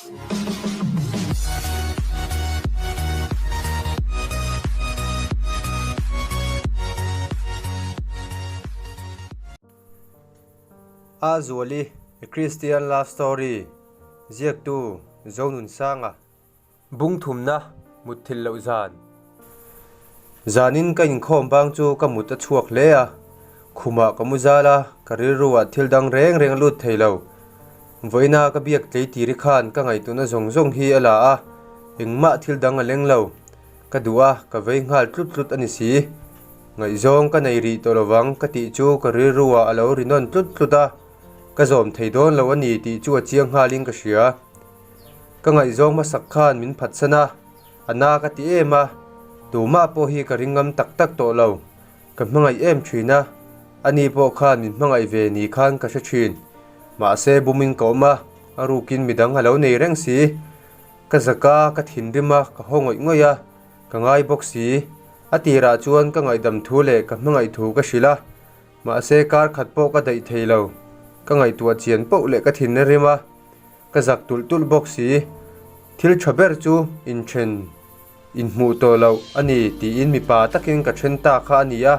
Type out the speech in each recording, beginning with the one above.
A Zuali, A Christian Love Story, ziaktu Zonunsanga. Bung thumna, mutthilh loh zan. Zanin ka inkhawm bang chu ka mut a chhuak hle a, khumah ka mu zal a, ka rilruah thil dang reng reng a lut thei lo. Vawiina ka biak tlei tiri khan ka ngaihtuahna zawng zawng hi a la a, engmah thil dang a leng lo. Ka duh a, ka vei nghal tlut tlut a ni si. Ngaihzawng ka nei rih tawh lovang ka tih chu ka rilruah a lo ri nawn tlut tlut a, ka zawm thei dawn lo a ni tih chu a chiang nghalin ka hria. Ka ngaihzawng hmasak khan min phatsan a, a na ka ti em a, tumah pawh hi ka ring ngam tak tak tawh lo. Ka hmangaih em thin a, ani pawh khan min hmangaih ve ni khan ka hre thin. Mahse bumin ka awm a, a rukin midang a lo nei reng si. Ka zak a, ka thinrim a, ka haw ngawih ngawih a, ka ngai bawk si. A tirah chuan ka ngaihdam thu leh ka hmangaih thu ka hrilh a, mahse kar khat pawh ka daih thei lo. Ka ngaihtuah chian poh leh ka thin a rim a, ka zak tulh tulh bawk si. Thil tha ber chu inthen Inhmuh tawh loh a ni tiin mipa takin ka then ta kha a ni a,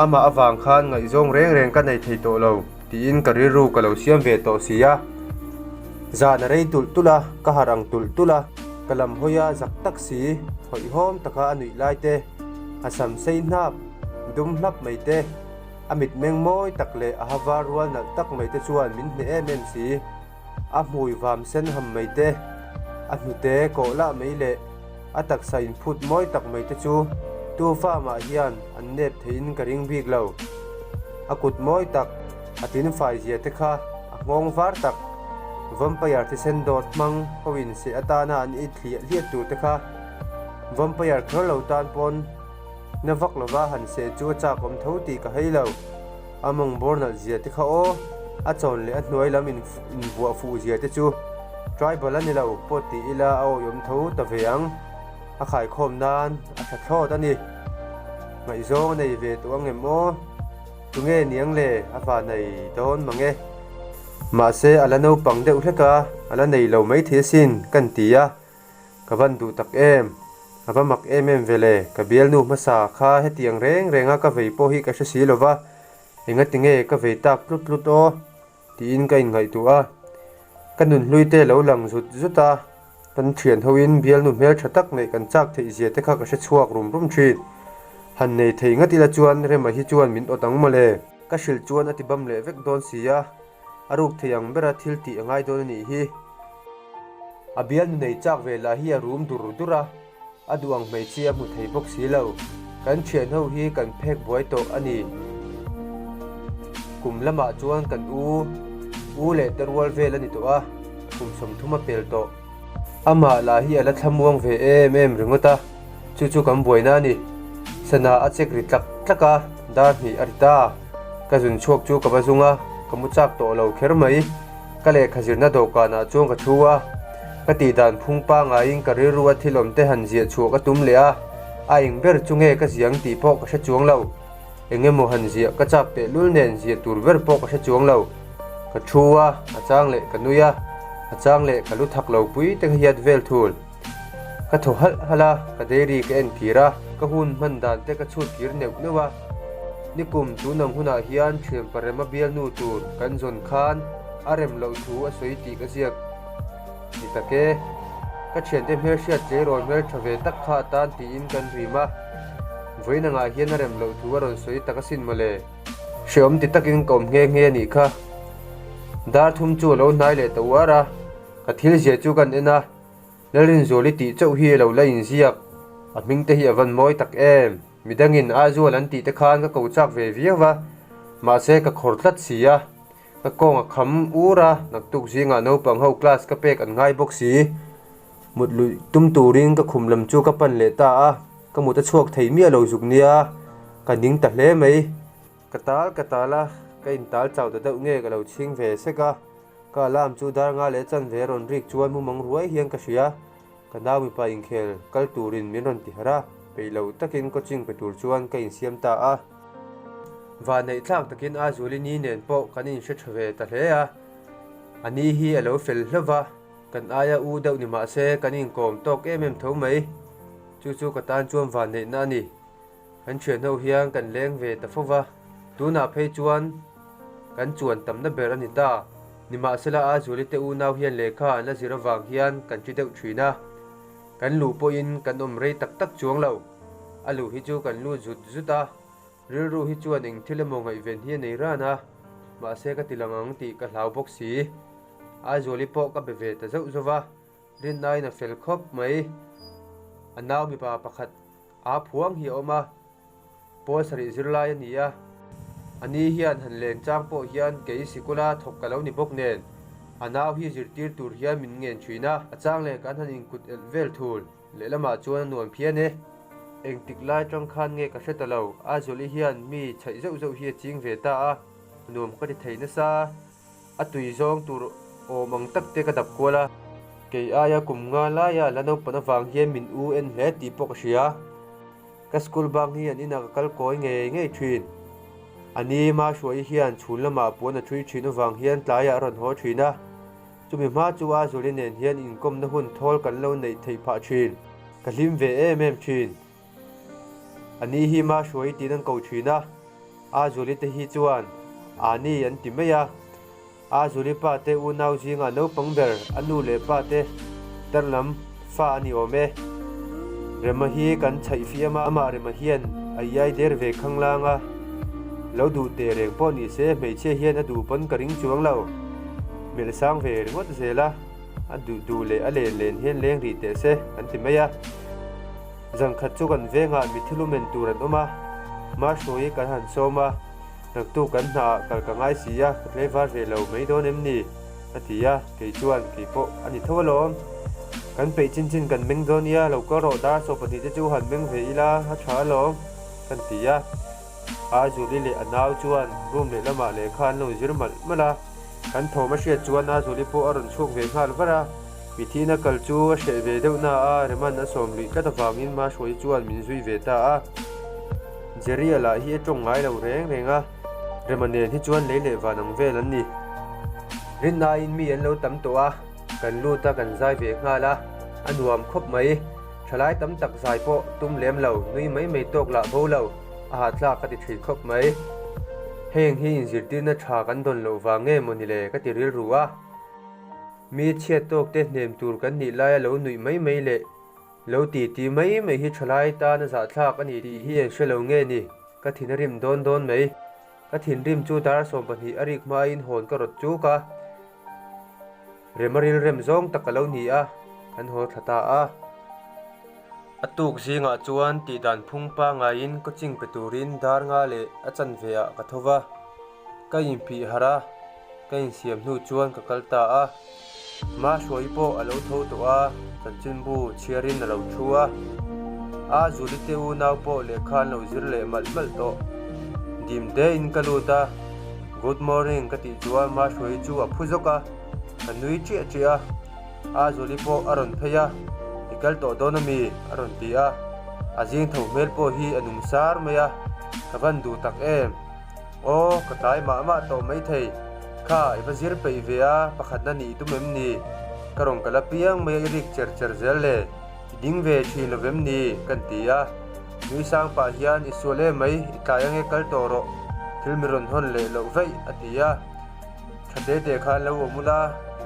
amah avang khan ngaihzawng reng reng ka nei thei tawh lo tiin ka rilru ka lo siam ve tawh si a. Zan a rei tulh tulh a, ka harh ang tulh tulh a, ka lam hawi a zak tak si, hawihhawm taka a nuih lai te, a sam sei hnap dum hlap mai te, a mitmeng mawi tak leh a ha var rual nalh tak mai te chuan min hneh em em si. A hmui vam sen ham mai te, a hnute kawh lah mai leh a taksa inphut mawi tak mai te chu tu farm ah hian an nep theiin ka ring bik lo. A kut mawi tak, a tin fai zia te kha a nghawng var tak, vampire thisen dawt hmang ho in seh atana an it hliah hliah tur te kha vampire kher lo tan pawn na vak lova han seh chu a chak awm tho tih ka hei lo. A mawng bawr nalh zia te kha aw, a chawn leh a hnuai lam in invuah fuh zia te chu tribal a ni lo pawh ti ila a awihawm tho ta ve ang. A khaikhawm nan a tha thlawt a ni. Ngaihzawng a nei ve tawh ang em aw? Tunge niang le a va nei dawn mang e. Mahse a la naupang deuh hlek a, a la nei lo maithei asin kan ti a. Ka van duh tak em? A va mak em em ve le, ka bialnu hmasa kha hetiang reng renga ka vei pawh hi ka hre si lova, engati nge ka vei tak tlut tlut aw? tiin ka inngaihtuah a. Ka nunhlui te lo lang zut zut a, kan thian hoin bialnu hmeltha tak neih kan chak theih zia te kha ka hre chhuak rum rum thin. Han nei thei ngat ila chuan Rema hi chuan min awt ang mawle. Ka hrilh chuan a ti bam leh vek dawn si a, a ruk thei ang bera thil tih a ngai dawn a nih hi. A bialnu nei chak ve lah hi a rum dur dur a, a duh ang hmeichhia a hmu thei bawk si lo. Kan thian ho hi kan phek buai tawh a ni. Kum lamah chuan kan u, u leh te rual vel a ni tawh a, kum 30 a pel tawh. Amah lah hi a la thlamuang ve em em ringawt a, chu chu kan buaina a ni. Sana a chek ri tlak tlak a, dar hnih a ri ta. Ka zun chhuak chu ka va zung a, ka mu chak tawh lo kher mai. Ka lehkha zirna dawhkanah chuan ka thu a, ka tih dan phung pangaiin ka rilru a thil awm te han ziah chhuah ka tum leh a, a eng ber chu nge ka ziah ang tih pawh ka hre chuang lo. Eng emaw han ziah ka chak tehlul nen ziah tur ber pawh ka hre chuang lo. Ka thu a, a chang leh ka nui a, a chang leh ka lu thak lo pui te hiat vel thul. Ka thaw halh halh a, ka dairy ka en kir a, ka hun hman dan te ka chhut kir neuh neuh a. Nikum tunang hunah hian thian parema bialnu tur kan zawn khan a rem loh thu a sawi tih ka ziak ni tak e. Ka thiante hmelhriat tleirawl hmeltha ve tak kha atan tiin kan rim a, vawiin angah hian a rem loh thu a rawn sawi tak asin mawle. Hreawm ti takin ka awm nghe nghe a nih kha. Dar thum chu a lo hnai leh ta uar a, ka thil zia chu kan en a. Lalrinzuali tih chauh hi a lo la inziak, a hming te hi a van mawi tak em? Midangin Aizawl an tih te khan ka ko chak ve viau a, mahse ka khawr tlat si a, ka kawng a kham ur a, naktuk zingah naupang ho class ka pek an ngai bawk si. Mut luih tum turin ka khum lam chu ka pan leh ta a, ka mut a chhuak thei miah lo zuk nia, ka ning ta hle mai. Ka tal ka tal a, ka intal chau ta deuh nge ka lo chhing ve sek a. Ka alarm chu dar nga leh chanve a rawn rik chuan mumang ruai hian ka hria. Ka nau mipa inkhel kal turin min rawn ti harh a, peih lo takin coaching pe tur chuan ka insiam ta a. Vanneih thlak takin Azuali ni nen pawh kan inhre tha ve ta hle a, a ni hi a lo fel hlauh va. Kan aia u deuh ni mah se kan inkawm tawk em em tho mai. Chu chu ka tan chuan vanneihna a ni. Kan thian ho hian kan leng ve ta fo va, tunah phei chuan kan chuan tamna ber a ni ta. Nimahsela a Zuali te unau hian lehkha an la zir avang hian kan thi deuh thin a, kan luh pawhin kan awm rei tak tak chuang lo. A luh hi chu kan lut zut zut a, rilru hi chuan eng thil emaw ngaihven hi a nei ran a, mahse ka ti lang ang tih ka hlau bawk si. Aizuali pawh ka be ve ta zauh zauh va, rinnain a fel khawp mai. A nau mipa pakhat A phuang hi a awm a, pawl sarih zirlai a ni a. A ni hian han len chang pawh hian kei sikula thawk ka lo ni bawk nen, a nau hi zirtir tur hian min ngen thin a, a chang leh kan han inkut elh vel thul lehlamah chuan a nuam phian e. Engtik lai tang khan nge ka hre ta lo, Aizawli hian mi chhaih zauh zauh hi a ching ve ta a, nuam ka ti thei nasa. A tui zawng tur awm ang tak te ka dap kual a. Kei aia kum nga laia la naupan avang hian min u en hle tih pawh ka hria. Ka school bang hi an inah ka kal kawi ngei ngei thin. A ni Mahruaii hian chhun lamah puan a thui thin avang hian tlaiah a rawn haw thin a. Chumi hma chu Azuali nen hian inkawmna hun thawl kan lo neih theih phah thin. Ka hlim ve em em thin. A ni hi Mahruaii tiin an ko thin a. Azuali te hi chuan Ani an ti mai a, Azuali pa te unau zingah naupang ber a nu leh pa te tar lam fa a ni awm e. Rema hi kan chhaih fiam a, amah Rema hian a iai der ve khanglang a, lo duh teh reng pawh ni se hmeichhia hian a duh pawn ka ring chuang lo. Melh sang ve ringawt zel a, a duh duh leh a len len hian leng rih teh se an ti mai a. Zan khat chu kan vengah mi thil umen tur an awm a, Mahruai kan han sawm a, naktuk kan hnaah kal ka ngai si a, ka tlaivar ve lo mai dawn em ni? a ti a, kei chuan kei pawh a ni tho alawm. Kan peih chin chin kan meng dawn nia, lo kal rawh dar 12 te chu han meng ve ila a tha alawm, kan ti a. Azuali leh a nau chuan room lehlamah lehkha an lo zir malh malh a. Kan thawm a hriat chuan Azuali pawh a rawn chhuak ve nghal var a, mithina kal chu a hreh ve deuh na a, Reman a sawm luih tlat avangin Mahruai chuan min zui ve ta a. Jerry-a lah hi a tawng ngai lo reng reng a, Rema nen hi chuan lei leh van ang vel an ni. Rinnain mi an lo tam tawh a, kan lut a kan zai ve nghal a, a nuam khawp mai. Thalai tam tak zai pawh tum lem lo, nui mai mai tawk lah bo lo. A hahthlak ka ti thin khawp mai. Heng hi inzirtirna tha kan dawn loh vang nge maw ni le ka ti rilru a. Mi chhiat tawk te hnem tur kan nih laia lo nuih mai mai leh lo ti ti mai mai hi thalai tan a zahthlak a ni tih hi an hre lo nge ni ka thin a rim dawn dawn mai. Ka thinrim chu dar 12 a rik hmain hawn ka rawt chuk a. Rem a rilrem zawng tak a lo ni a, kan haw thla ta a. A tuk zingah chuan tihdan phung pangaiin coaching pe turin dar nga leh a chanve ah ka tho va, ka inphih harh a, ka insiam hnu chuan ka kal ta a. Mahruai pawh a lo tho tawh a, chanchinbu chhiarin a lo thu a. A Zuli te unau pawh lehkha an lo zir leh malh malh tawh. Dim tein ka lut a, Good morning ka tih chuan Mahruai chu a phu zawk a, ka nui chiah chiah a. A Zuli pawh a rawn phei a, I kal tawh dawn a mi? a rawn ti a, a zing tho hmel pawh hi a nung sar mai a, ka van duh tak em? Aw, ka tlai mah mah tawh mai thei, kha i va zir peih ve a, pakhatna nih i tum em ni? Ka rawn kal apiang mai a i rik cher cher zel le, i ding ve thin lo vem ni? Kan ti a, nui sang pah hian i sual em mai, i tlai ange kal tawh rawh, thil mi rawn hawn leh loh vaih a ti a. Tha te te khan lo awm ula,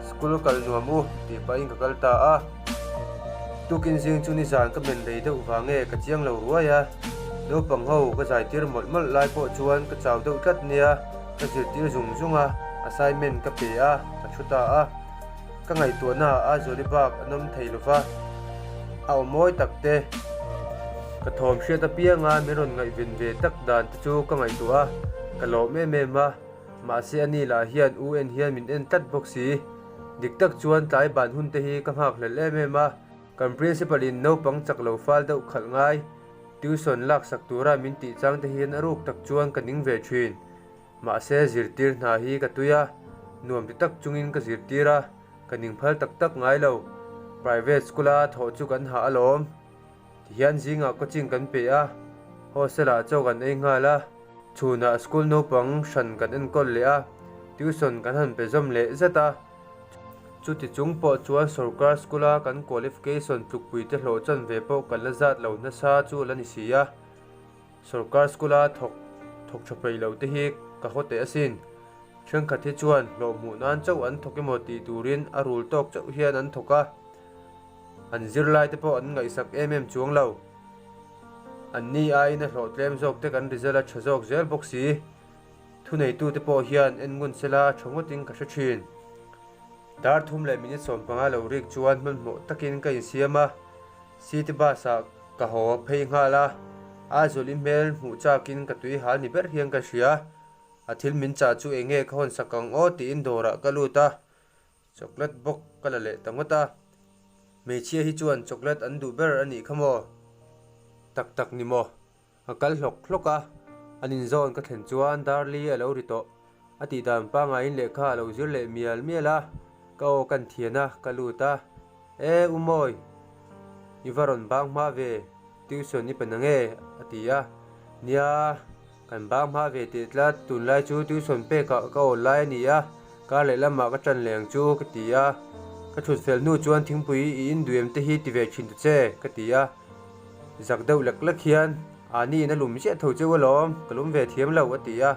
school kal nuam u tih pahin ka kal ta a. Tukin zing chu nizan ka men rei deuh vang nge ka chiang lo ruai a. Naupang ho ka zaitir mawlh mawlh lai pawh chuan ka chau deuh tlat nia, ka zirtir zung zung a, assignment ka pe a, ka thu ta a. Ka ngaihtuahna ah Azuali bak an awm thei lova, a aw mawi tak te. Ka thawm hriat apianga min rawn ngaihven ve tak dan te chu ka ngaihtuah a, ka lawm em em a. Mahse a ni lah hian u en hian min en tlat bawk si. Dik tak chuan tlai ban hun te hi ka nghak hlel em em a, kan principal in naupang chak lo fal deuh khalh ngai, tuition lak sak tura min tih chang te hian a ruk tak chuan ka ning ve thin. Mahse zirtir hna hi ka tui a, nuam ti tak chungin ka zirtir a, ka ning phal tak tak ngai lo. Private school a thawh chu kan hah alawm. Tihian zingah coaching kan pe a, hostel ah chaw kan ei nghal a, chhunah school naupang hran kan enkawl leh a, tuition kan han pe zawm leh zet a. Chuti chung pawh chuan sorkar school a kan qualification tlukpui te hlawh chan ve pawh kan la zat lo nasa chu a la ni si a. Sorkar school a thawk thawk tha peih loh te hi ka haw teh asin. Thenkhat hi chuan hlawh hmuh nan chauh an thawk emaw tih turin a rul tawk chauh hian an thawk a, an zirlai te pawh an ngaihsak em em chuang lo. An ni aiin a hlawh tlem zawk te kan result a tha zawk zel bawk si. Thuneitute pawh hian en ngun sela a tha ngawtin ka hre thin. Dar thum leh minute 15 lo rik chuan hmanhmawh takin ka insiam a, city bus ah ka haw phei nghal a, Aizawli hmel hmuh chakin ka tui hal ni ber hian ka hria. A thil min chah chu eng nge ka hawn sak ang aw tiin dawrah ka lut a, chocolate bawk ka la leh ta ngawt a. Hmeichhia hi chuan chocolate an duh ber a nih kha maw? Tak tak ni maw? Ka kal hlawk hlawk a, an inzawn ka thlen chuan Darli a lo ri tawh. A tih dan pangaiin lehkha a lo zir leh mial mial a, ka aw kan thian a, ka lut a. E U Mawi, i va rawn bang hma ve, tuition i pe na nge? a ti a. Nia, kan bang hma ve teh tlat, tunlai chu tuition pekah ka awl lai a ni a, kar lehlamah ka ṭan leh ang chu, ka ti a. Ka ṭhut fel hnu chuan thingpui i induem te hi ti ve ṭhin ta che, ka ti a. Zak deuh lek lek hian, A ni in a lum ziah tho cheu alawm, ka lum ve thiam lo, a ti a.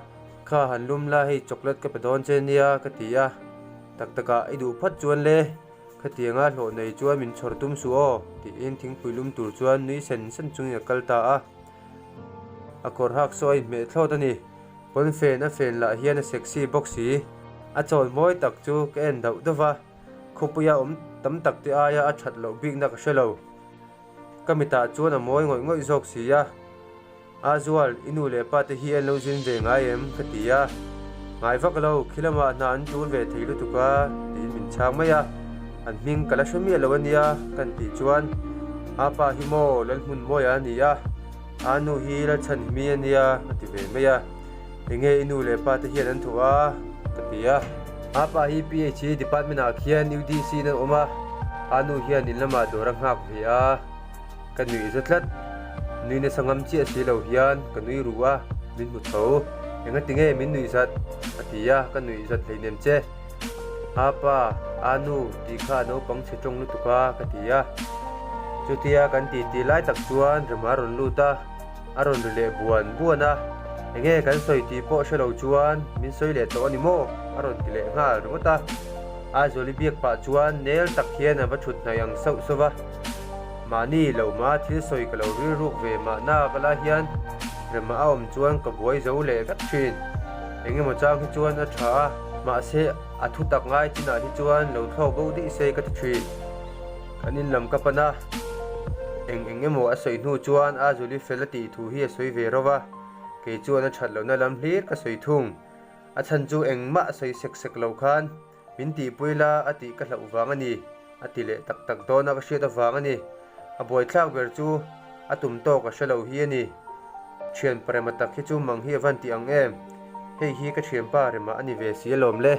Kha han lum la, hei chocolate ka pe dawn che nia, ka ti a. Tak takah i duh phawt chuan le, khatianga hlawh nei chuan min chhawr tum suh aw, tiin thingpui lum tur chuan nui sen sen chungin a kal ta a. A kawr hak saw a inhmeh thlawt a ni. Pawnfen a fen lah hian a sexy bawk si. A chawl mawi tak chu ka en dauh dauh va, khawpuia awm tam tak te aia a that loh bikna ka hre lo. Ka mitah chuan a mawi ngawih ngawih zawk si a, A Zual, i nu leh pa te hi an lo zin ve ngai em? ka ti a. Ngai vak lo, khi lamah hna an tul ve thei lutuk a, tiin min chhang mai a. An hming ka la hre miah lo a nia, kan tih chuan, A pa hi maw Lalhmunmawia a ni a, a nu hi Lalchhanhimi a nia, a ti ve mai a. Enge i nu leh pa te hian an thawh a? ka ti a. A pa hi PHE department ah khian UDC in an awm a, a nu hian in lamah dawr a nghak ve a, ka nuih za tlat. Nui nasa ngam chiah si lo hian ka nui ru a, min hmu tho. Engati nge min nuih zat? a ti a, ka nuih zat hleinem che. A pa, a nu tih kha a naupang chhe tawng lutuk a, ka ti a. Chutia kan titi lai tak chuan Rema a rawn lut a. A rawn ri leh buan buan a, Enge kan sawi tih pawh hre lo chuan min sawi leh tawh a ni maw? a rawn ti leh nghal ringawt a. Aizawli biak pah chuan nel tak hian a va thut hnaih ang sauh sauh va. Mahni lo ma thil sawi ka lo rilruk ve mahna ka la hian rema a awm chuan ka buai zo leh vek thin. Engemaw chang hi chuan a tha a, mahse a thu tak ngai chinah hi chuan lo thlawk bo daih se ka ti thin. Kan in lam ka pan a, eng eng emaw a sawi hnu chuan a Julie fel a tih thu hi a sawi ve ro va, kei chuan a that lohna lam hlir ka sawi thung. A chhan chu engmah a sawi sek sek lo khan min tihpui la a tih ka hlauh vang a ni, a ti leh tak tak dawn a ka hriat avang a ni. A buaithlak ber chu a tum tawk a hre lo hi a ni. Thianpa rema tak hi chu mang hi a van ti ang em? Hei hi ka thianpa rema a ni ve si alawm le.